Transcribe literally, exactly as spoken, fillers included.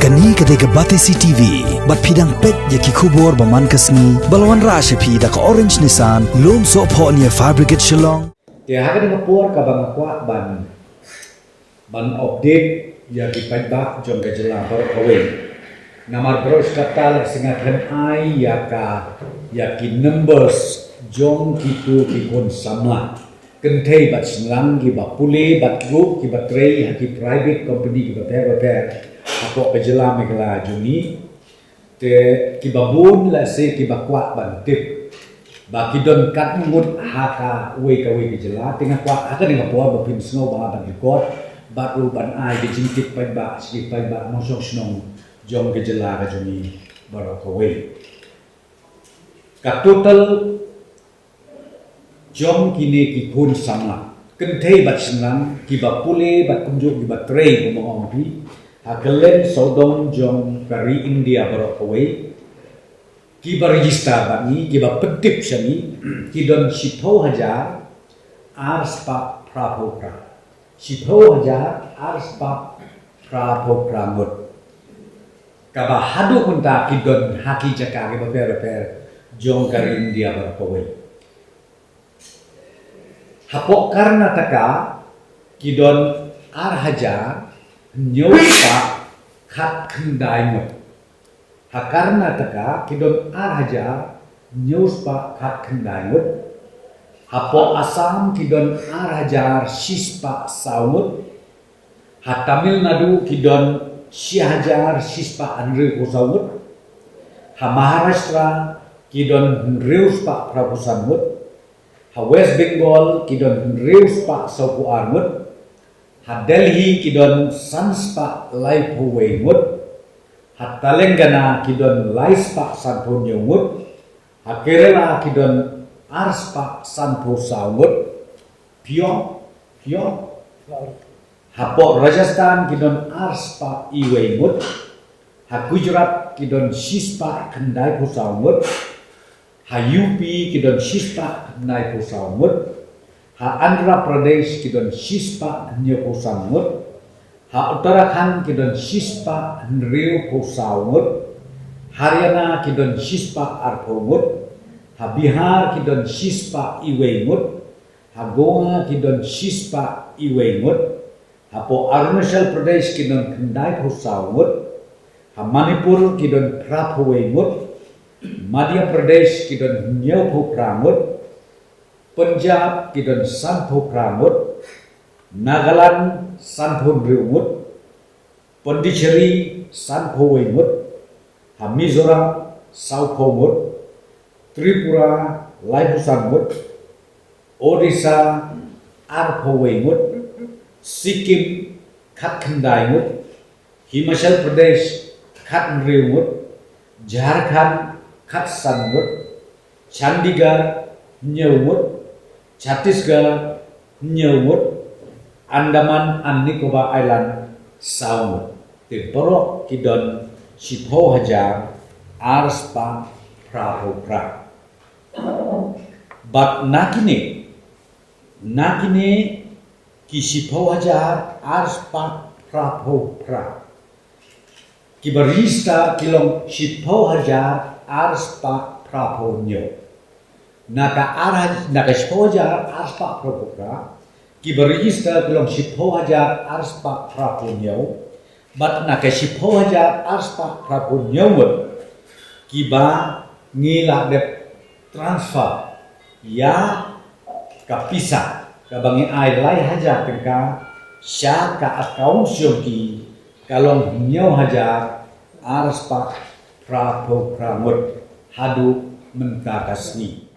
Kane ka dei ka Batesi T V, bad phi dang peit ïa ki khubor ba man ka sngi, ba la wanrah sha phi da ka Orange Nissan, Lumsohphoh near Fire Brigade Shillong. Te ha kane ka por kaba nga kwah ban, ban update ïa ki paidbah jong ka jylla baroh kawei. Namar baroh shi katta la sngewthuh ai ïa ka, ïa ki numbers jong kito ki khun samla kynthei bad shynrang kiba pule bad ruh kiba trei ha ki private company kiba pher bapher hapoh ka jylla Meghalaya jong ngi. Te kiba bun lehse kiba kwah ban tip ba ki don katno ngut ha kawei kawei ka jylla, te nga kwah ha kane ka por ba phin sngewbha ban record bad ruh ban ai ka jingtip paidbah sha ki paidbah nongshong shnong jong ka jylla ka jong ngi baroh kawei. Ka total jong kine ki khun samla kynthei bad shynrang kiba pule bad kumjuh kiba trei, kumba nga ong phi, ha kylleng sawdong jong ka ri India baroh kawei, kiba register bad ngi, kiba pyntip sha ngi, ki don shiphew hajar ar spah phraphew phra. Shiphew hajar ar spah phraphew phra ngut. Kaba haduh mynta ki don ha ki jaka kiba pher bapher jong ka ri India baroh kawei. Hapoh Karnataka ki don ar hajar hynñiew spah khatkhyndai ngut. Ha Karnataka ki don ar hajar hynñiew spah khatkhyndai ngut. Hapoh Assam ki don ar hajar shi spah saw ngut. Ha Tamil Nadu ki don shi hajar shi spah hynriewphew saw ngut. Ha Maharashtra ki don hynriew spah phraphew san ngut. Ha West Bengal ki don hynriew spah sawphew ar ngut. Ha Delhi ki don san spah laiphew wei ngut. Ha Telangana ki don lai spah sanphew hynñiew ngut. Ha Kerala ki don ar spah sanphew saw ngut. Pio, pio. Hapoh Rajasthan ki don ar spah iwei ngut. Ha Gujarat ki don shi spah khyndaiphew saw ngut. Ha U P ki don shi spah khyndaiphew saw ngut. Ha Andhra Pradesh ki don shi spah hynñiewphew san ngut. Ha Uttarakhand ki don shi spah hynriewphew saw ngut. Haryana ki don shi spah arphew ngut. Ha Bihar ki don shi spah iwei ngut. Ha Goa ki don shi spah iwei ngut. Hapoh Arunachal Pradesh ki don khyndaiphew saw ngut. Ha Manipur ki don phraphew wei ngut. Madhya Pradesh ki don hynñiewphew phra ngut. Punjab ki don sanphew phra ngut. Nagaland sanphew hynriew ngut. Pondicherry sanphew wei ngut. Ha Mizoram sawphew ngut. Tripura laiphew san ngut. Odisha arphew wei ngut. Sikkim khatkhyndai ngut. Himachal Pradesh khathynriew ngut. Jharkhand khatsan ngut. Chandigarh hynñiew ngut. Chhattisgarh hynñiew ngut. Andaman and Nicobar Island saw ngut. Te baroh ki don shiphew hajar ar spah phraphew phra. Bad na kine, na kine ki shiphew hajar ar spah phraphew phra, kiba register ki long shiphew hajar ar spah phraphew hynñiew. Na ka ar haj-, na ka shiphew hajar ar spah phraphew phra, kiba register ki long shiphew hajar ar spah phraphew hynñiew. Bad na ka shiphew hajar ar spah phraphew hynñiew ngut, kiba ngi la dep transfer ïa ka pisa kaba ngi ai lai hajar tyngka sha ka account jong ki, ka long hynñiew hajar ar spah phraphew phra ngut haduh mynta ka sngi.